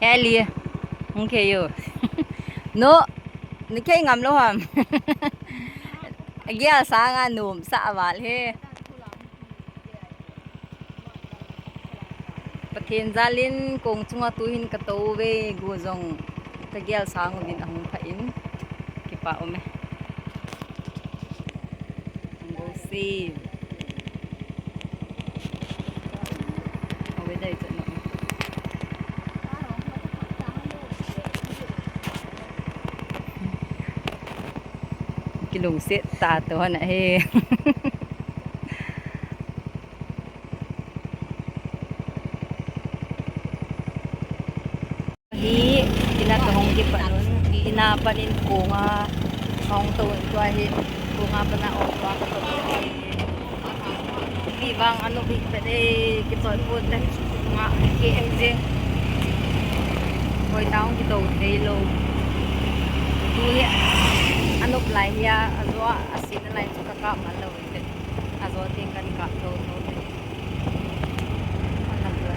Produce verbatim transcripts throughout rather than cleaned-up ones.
Eli, hung khei u. No, na khei ngam lou ham. Agel sanga nom sa aval he. Pathen jalin kong chunga tuhin ka tou ve, go jong ka gel sang uvin ahung pha in, kipa um e. Go si. Ave dai chana. Kilungset ta to na he. Hi, ina ka hung kipan un, ina panin konga, hung to tua hi, konga pana ong tua ka to. Pi vang anu bi pe de, ki to pu te, nga, ki ai jeng. Hoi ta hung ki to de lo. Tu hi, anu lai hi a, a zo a, a si na lai chu ka ka ma lo. Ajo ting kan kap thotho te. Anak la.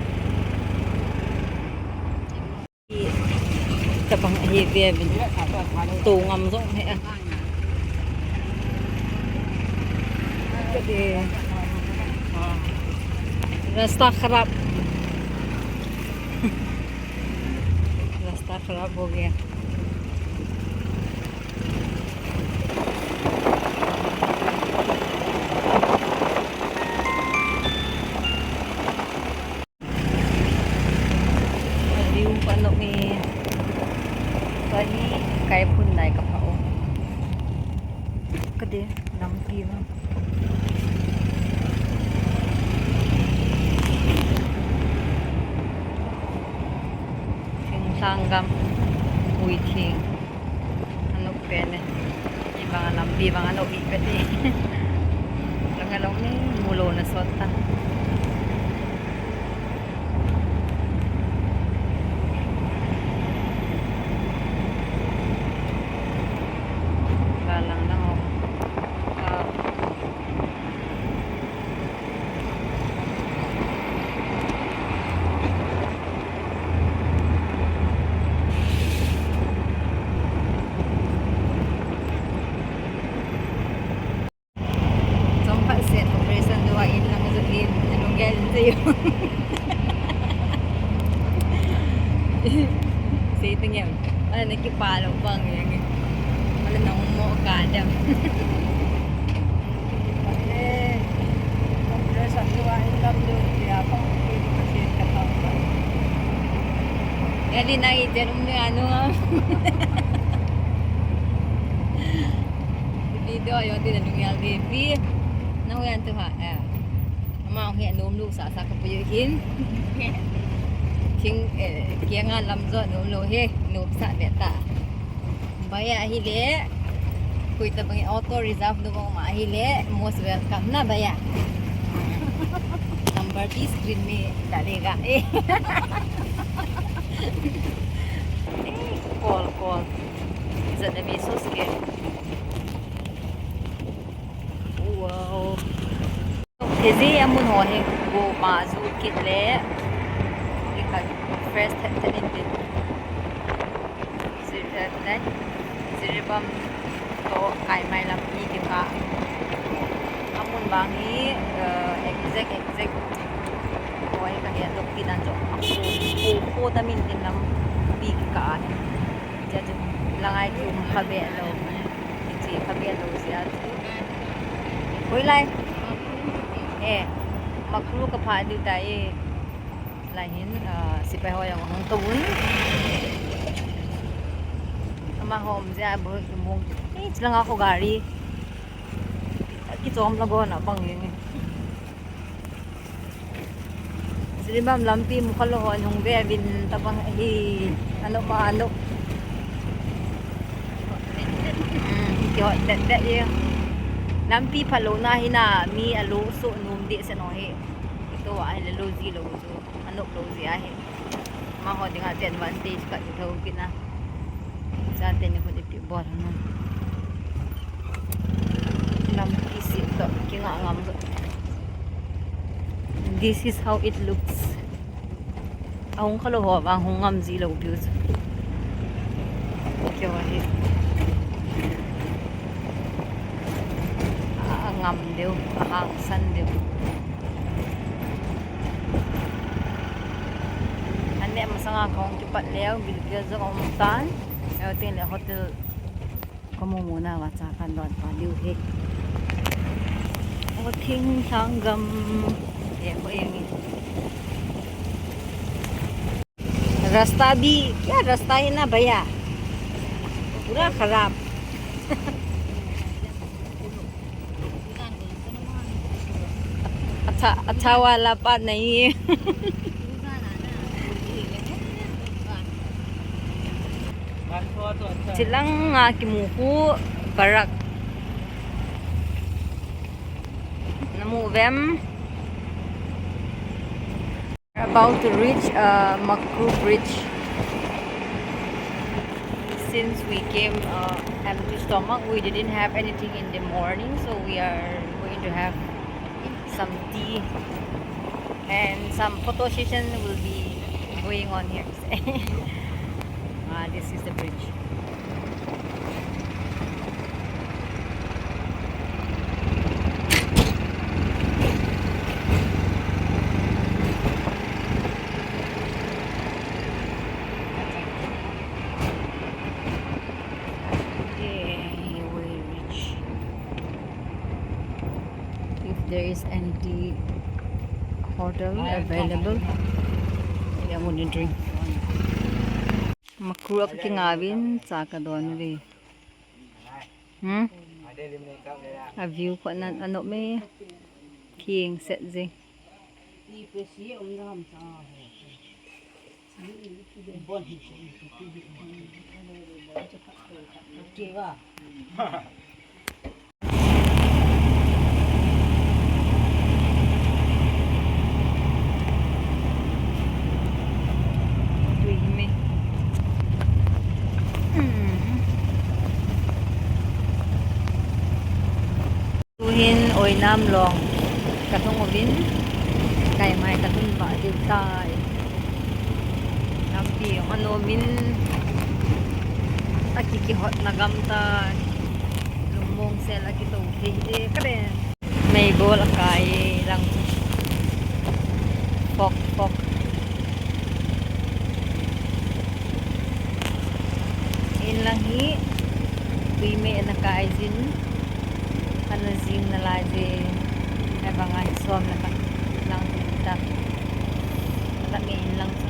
Tabang hi ve vin. To ngam jong he a. Kati. Rasta kharab. Rasta kharab ho gaya. View pa nom e. Tua hi kai phun lai ka pha o. Ka de lampi vang. Thinglhang gam, Puithing. Anop pen e. Ivang a lampi vang anop i pet e. Langa long ni mulo na sot ta. Galang lang o. Ah. Chomkhat sen operation dua in lang jut in, nalunggel in sa'u. Sei teng em. Ana kipa lou bang e. Ana nong mo ka dem. Eh, operation dua in lam dua in dia pa. Eli na i ten um ni anu. Video yo ti na lungyal baby. Na huyan tu ha. Eh. Ama hi nom lou sa sa ka puyu hin. Thing, eh, kianga lam jo nom lou he, nom sa be ta. Baya hi le. Koi tabang auto reserve nom ma hi le. Most welcome na baya. Number di screen me da le ga. Eh. Call, call. Is that the Mesos ke? Wow. Thezi amun ho hi go ma ju kit le. Ika fresh thet thet in tin. Ji-, eh, nai. Jiribam to Kaimai lampi kika. Amun vang hi, eh, exact, exact. Ho hi kahe dok kit dan jo. Ko, ko, ko ta min tin lampi kika. Tia chu langai chu kha be lo. Chi kha be lo sia chu. Hoilai. Eh, Makru ka pha diu tai. Lai hin, ah, sipai ho jong hung to un. Amaho um jeh a bol ki mong. Eh, chulanga kho gari. Kichom la bon a bang jeng e. Jiribam lampi mukhalou hon hung ve uvin tabang hi, anop ma anop. Hmm, kihot det det e. Lampi phalou na hi na mi alo so nom deh se no hi. Ito a hi le lou ji lou chu. Anop lou ji a hi. Amaho dinga advantage ka ti tho kit na. Chate ni khun ipi bol ham. Lampi sip toh kinga ngam toh. This is how it looks. Ahung khalou ho vang hung ngam ji lou piu chu. Kio hi. A ngam diu, a hangsan diu. An ne masanga kahung kipat leu, Bilkil jong aum tan. Aw tin le hotel Kamu muna vacha kan don pa diu hi. Aw thing lhang gam. Ye ko ye ngi. रास्ता भी, क्या रास्ता है ना भैया, पूरा खराब। अच्छा, अच्छा वाला पार नहीं है। Chilang a kimu khu barak. Namu vem? About to reach uh, Makru Bridge. Since we came uh, empty stomach, we didn't have anything in the morning, so we are going to have some tea and some photo session will be going on here. Ah, this is the bridge. Okay, we reach. If there is any tea hotel available, yeah, I'm gonna drink. Makru a ka kinga uvin, cha ka don uve. Hmm? A view khu ana, ana um e. King set jing. Tui hi me. Tuhin Oinam long ka lhung uvin, Kaimai ka lhun vah diu tai. Lampi jong anom in, aki kihotna gam tai. Lungmong sel a kito thei e kale. Meibol akai lang. Pok pok. In lang hi tui me ana kai jin. Ana jing nalai je. Ai banga hi som la ka lang ta. Ata me in lang sa.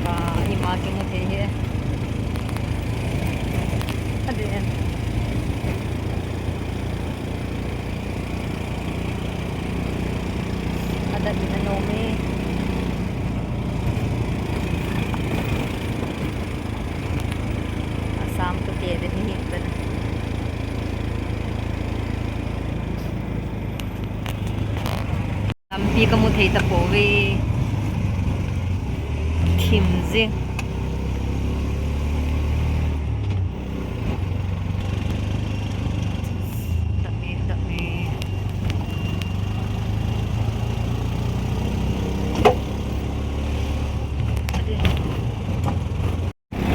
Ba, ima kimu thei hi. Ade. Adat in anom e. Assam to te de hi hi ben. Lampi kamu thei tapouve. Thim jing. Dap me, dap me. Ade.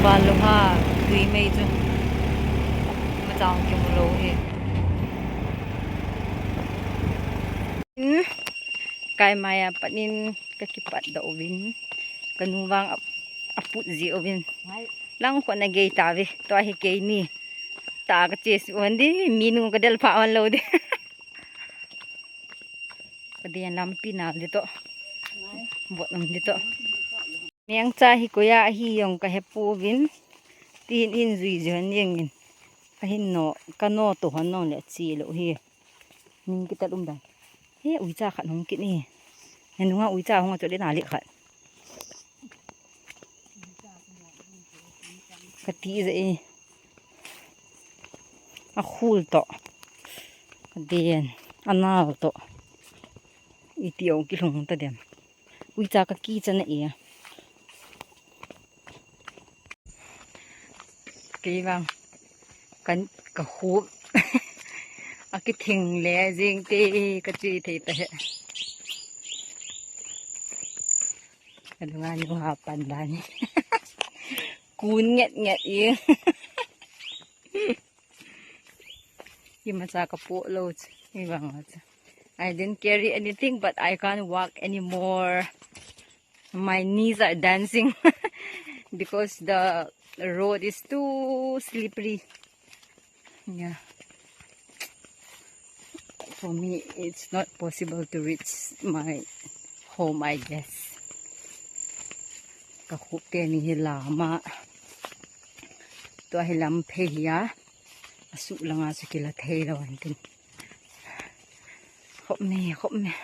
Van lou ha, tui mei chu. Machang kimu lou hi. Hmm. Kaimai a pat in ka kipat doh uvin. Ka nu vang a, aput ji uvin. Lang khu ana gei tauve. Tua hi keini. Ta ka che si un di, mi nu ka del pha un lou di. Ka den lampi nal di to. Bot um di to. Mengcha hi koiya ahi jong ka hepouvin. Tin in jui jong jeng in. Ahin no, ka no to hon no le chi lou hi. Ning kitat um dan. He uicha khat hung kit ni. He nunga uicha hung a chot le na le khat. Ka ti je e. A khul to. Ka den. A nal to. Iti o kilhung ta dem. Uicha ka kicha na e. Kei vang kan ka khup. Akithing le jing te ka chi thei ta he. Ka lunga nu ha pan dan ni. Kun nget nget i. Imacha ka po lo chu. I vang chu. I didn't carry anything, but I can't walk anymore. My knees are dancing because the road is too slippery. Yeah. For me, it's not possible to reach my home, I guess. Ka khup teni hi lama. Tua hi lam phei hi a. Asuh langa chu kila thei lo an tin. Khop me, khop me.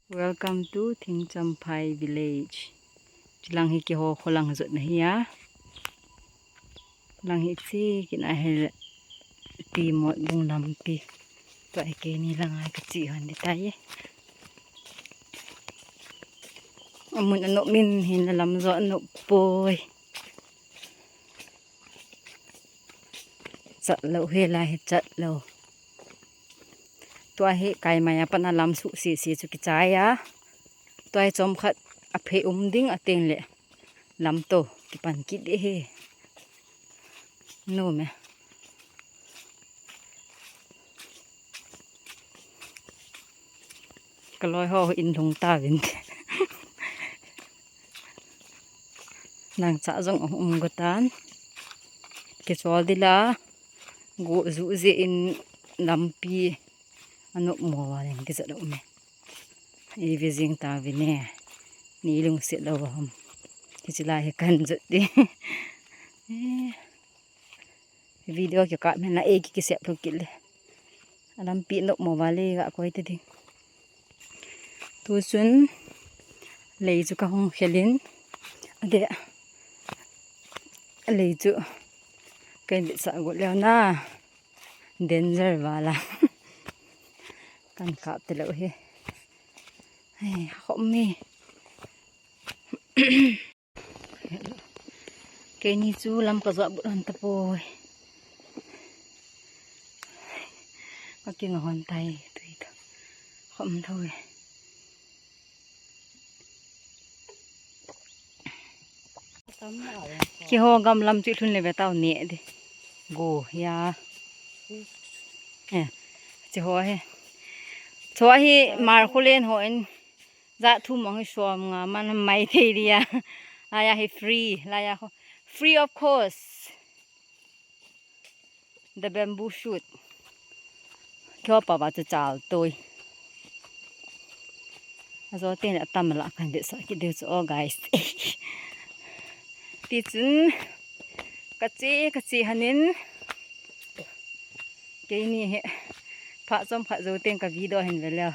Welcome to Thingchamphai village. Chilang hi kiho kholang jot na hi a. Lang hi chi kin a hel ti mot bung lampi. Tua hi keini langa ka chi hon di tai. Amun anop min hin alam jo anop poi. Chat lo he lai he chat lo. Tua hi kai mai a pan a lam suh si si chu kichai a. Tua hi chom khat a phei um ding a teng le lam to kipan kit de he. Nu me. Ka loi ho in lhung ta vin. Nang cha jong um go tan. Ke chol dila. Go ju je in lampi. Anop mo wa len ke jalo me. I ve jing ta vin e. Ni lungset lo ham. Kichila he kan jot di. Eh. Video kikap hen la ei ki kisep lhung kit le. Alampi nop mo vale ga koi te ding. Tuchun lei chu ka hung khelin. Ade. Lei chu. Ka in sa go leo na. Danger vala. Kan kap te lo he. Hey, khop me. Keini chu lam ka jot but hon tapoi. Ka kinga hon tai tui ta. Khom tho e. Kiho gam lam chu lhun le ve tau ne de. Go ya. Eh, chi ho he. Chua hi mar khulen ho in. Za thum ang som nga man mai thei dia. Laya hi free, laya ho. Free of cost. The bamboo shoot. Kyo pa ba chu chal toi. Ajo te na tam la kan de sa ki de chu, oh, guys. Ti chun ka che, ka che hanin. Keini he. Pha chom khat jo teng ka video hin ve leo.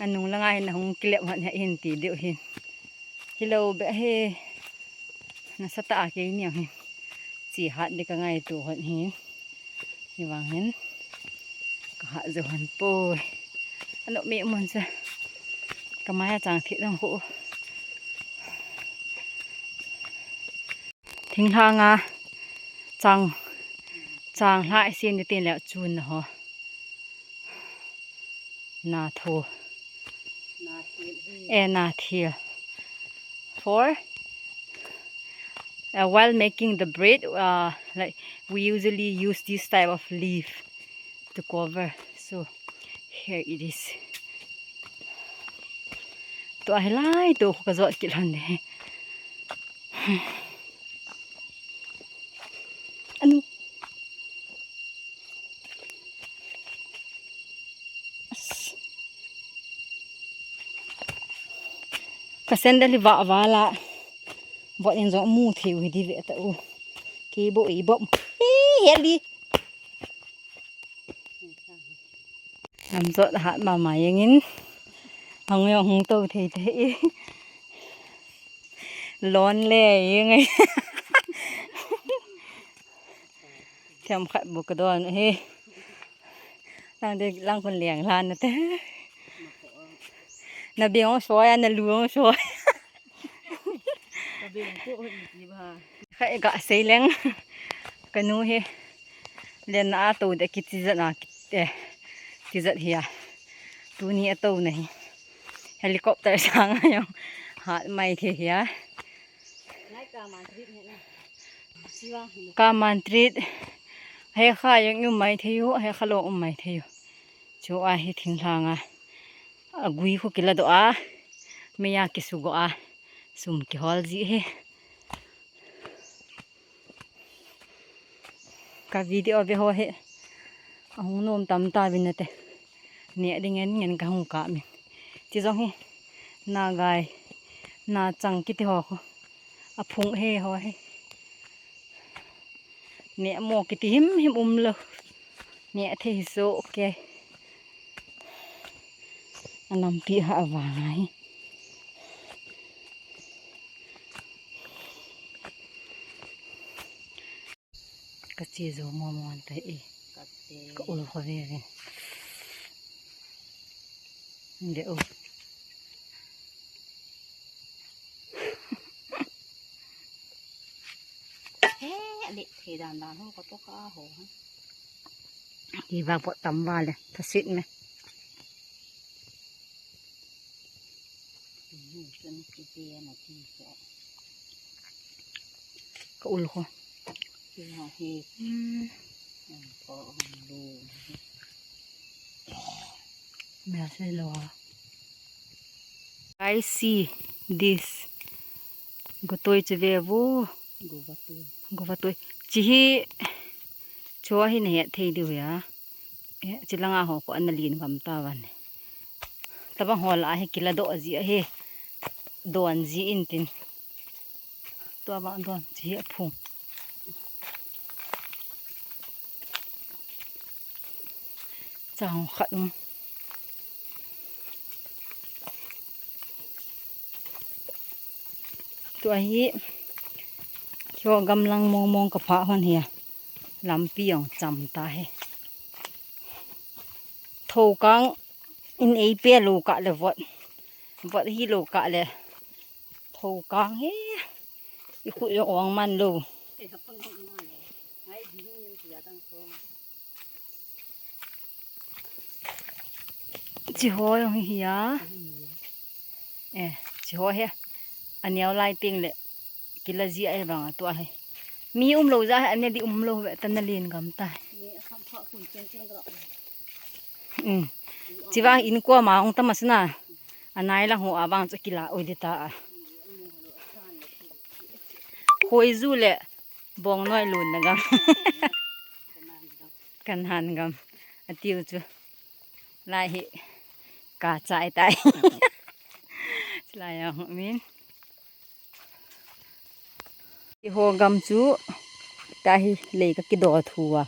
Anung langa hin hung kilep hon hin ti deu hin. Hilo be he. Nasatah a keini hin. Chi hat di ka ngaitu hon hin. Hivang hin. Ka hat jo hon poi. Anop me mun sa. Ka maya chang thi dong ho. Thinglhang a chang, chang lhai sin ni tin le chun na ho. Na tho. Eh, na thil. For, uh, while making the bread, uh, like, we usually use this type of leaf to cover. So here it is. Tua hilai to ka jot kit hon de. Anu. Ka sandal hi va va la. Bot in jong mu thei u hi di ve ta u. Ki bo i bom. Hi heli. Lam jot hat mama jeng in. Hung jong hung to thei thei. Lon le jeng e. Themkhat bu ka don hi. Lang de lang kun leng lan na te. Na beng soi a, na lu soi. Ka beng ko hi ti ba. Khai ga sei leng. Ka nu hi. Len a to de kiti jana. Eh, tijat hi a. Tuni a to na hi. Helicopter sang a jong hat mai thei hi a. Ka man treat. He kha jong um mai thei u, he kha long um mai thei u. Chu a hi thinglhang a. A gui khu kila doh a. Mei a kisu go a. Sum kihol ji hi. Ka video ve ho hi. Ahung nom tam ta vin ate. Neh ding ngen ngen ka hung kap in. Chi jong hi. Na gai. Na chang kiti ho khu. A phung he ho hi. Neh mo kiti him him um lou. Neh thei hi so okay. A nampi ha a vang a hi. Ka che jo mo mo an ta e. Ka ul kho ve ve. De u. He, le, thei dan dan ho ka to ka ho. Ki va pot tam va le, tha sit me. Ka ul kho. Mel se lo. I see this. Gotoi chu ve vo. Govatoi. Govatoi. Chi hi. Chua hi na het thei diu ya. Eh, chi langa ho ko ana lin gam ta van. Tabang ho la hi kila doh ji a hi. Don ji in tin. Tua bang don ji a phung. Chang khat um. Tua hi. Kio gamlang mong mong ka pha hon hi a. Lampi jong cham ta hi. Thokang in ei pe lo ka le vot. Vot hi lo ka le. Thokang hi. I khu jong ong man lo. Chi ho jong hi a. Eh, chi ho hi. A neo lai ting le. Kila ji a e bang a tua hi. Mi um lo ja hi, a ne di um lo ve, ta na lin gam ta. Um. Chi vang in ko ma ong ta ma sna. A nai lang ho a vang chu kila oi di ta a. Khoi ju le bong noi lun na gam. Kan han gam. A tiu chu. Lai hi ka chai tai. Lai a min. Eiho gam chu tahi lei ka kido thu a.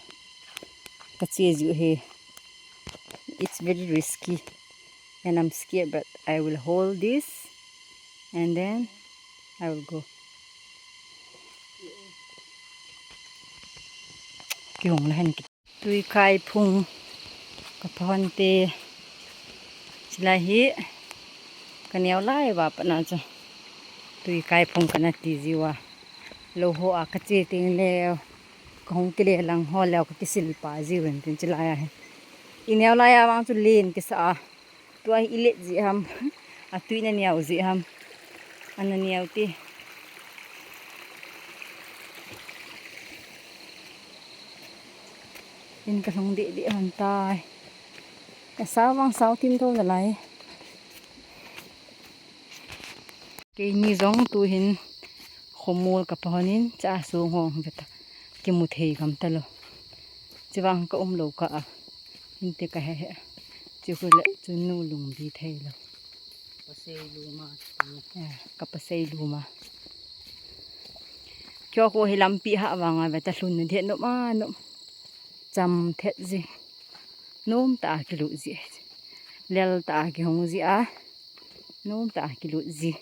Ka che ju hi. It's very risky. And I'm scared, but I will hold this. And then I will go. Kihong la hen ki. Tui kai phung ka phon te. Chilai hi ka neo lai va pa na chu. Tui kai phung ka na ti jiu a. Lo ho a ka che ting le ka hung kile lang ho le ka kisil pa jiu in tin chilai a hi. I neo lai a vang chu len kisa a. Tua hi i let ji ham. A tui na neo ji ham. Ana neo ti. In ka hlung deh deh hon tai. Ka sao vang sao tim tho na lai. Keini jong tu hin khomol ka pha hon in cha sung hong ve ta. Kimu thei gam ta lo. Chivang ka um lo ka a. Hinte ka he he. Chu khu le chu nu lung bi thei lo. Pasei luma. Eh, ka pasei luma. Kio ko hi lampi ha vang a ve ta hlun na det nom a nom. Cham thet ji. Nom ta kilu ji. Lel ta kihong ji a. Nom ta kilu ji.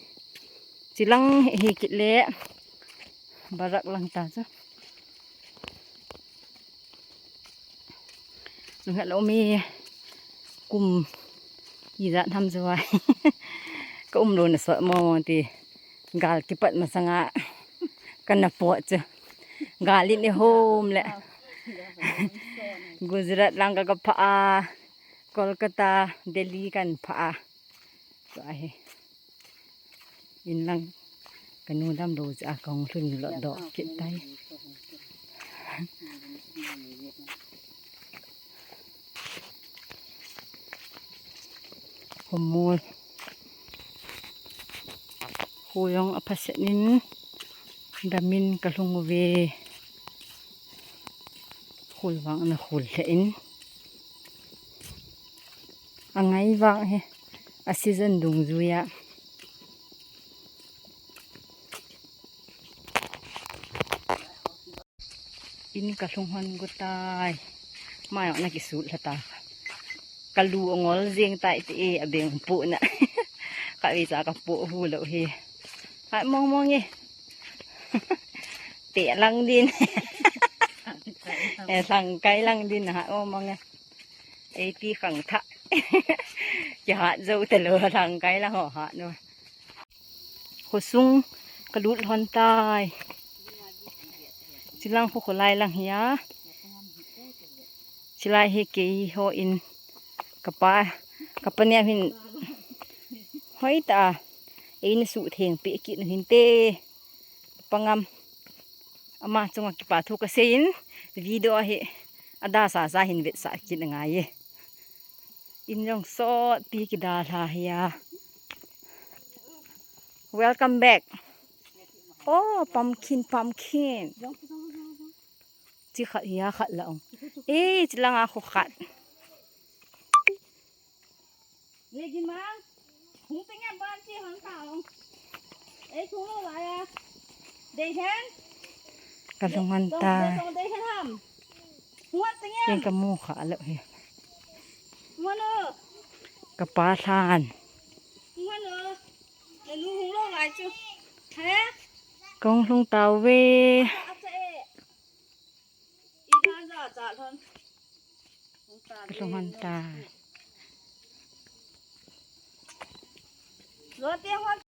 Chilang hi kit le. Barak lang ta chu. Nunga lo mi kum ijat ham jo a. Ka um lo na so mo ti. Gal kipat masanga. Kana po chu. Gal in e hom le. Gujarat lang ka, ka pha a, Kolkata, Delhi kan pha a. Tua hi. In lang ka nu dam lo ja ka hung lhun lo do kit tai. Humul. Khul jong aphaset in damin ka lhung uve. Khul vang ana khul lheh in. Angai vang hi a season dungjuia. In ka lhung hon gu tai. Mai na kisut lha ta. Ka lu angol jing tai ti e, a beng pu na. Ka vei cha ka pu hu lo hi. Ha mong mong e. Te lang din. E lang kai lang din ha mong mong e. Ei ti khang tha. Ki hat jo te lo lang kai lang ho ha no. Khosung ka lut lhon tai. Chilang khu kholai lang hi a. Chilai hi kei ho in ka pa, ka pa niam hin hoi ta. Ei na su theng pe kit nu hin te. Pangam. Ama chunga kipa thu ka sei in video hi ada sa sa hin vet sa kit ngai e. In jong sot pi kida lha hi a. Welcome back. Oh, pumpkin, pumpkin. Chi khat hi a khat la ong. Eh, chi langa khu khat. Ye gin mang. Hung teng em ban chi hang ta ong. Ei, thu lo lai a. Dei hen. Ka lhung hon tai. Dei hen ham. Hung teng em. Ka mu kha lo hi. Hung o. Ka pa lhan. Hung o. Na nu hung lo lai chu. He? Kong lhung tau ve. A cha e. I ban ja cha lhon. Hung ta. Ka lhung hon tai. Lo te hon.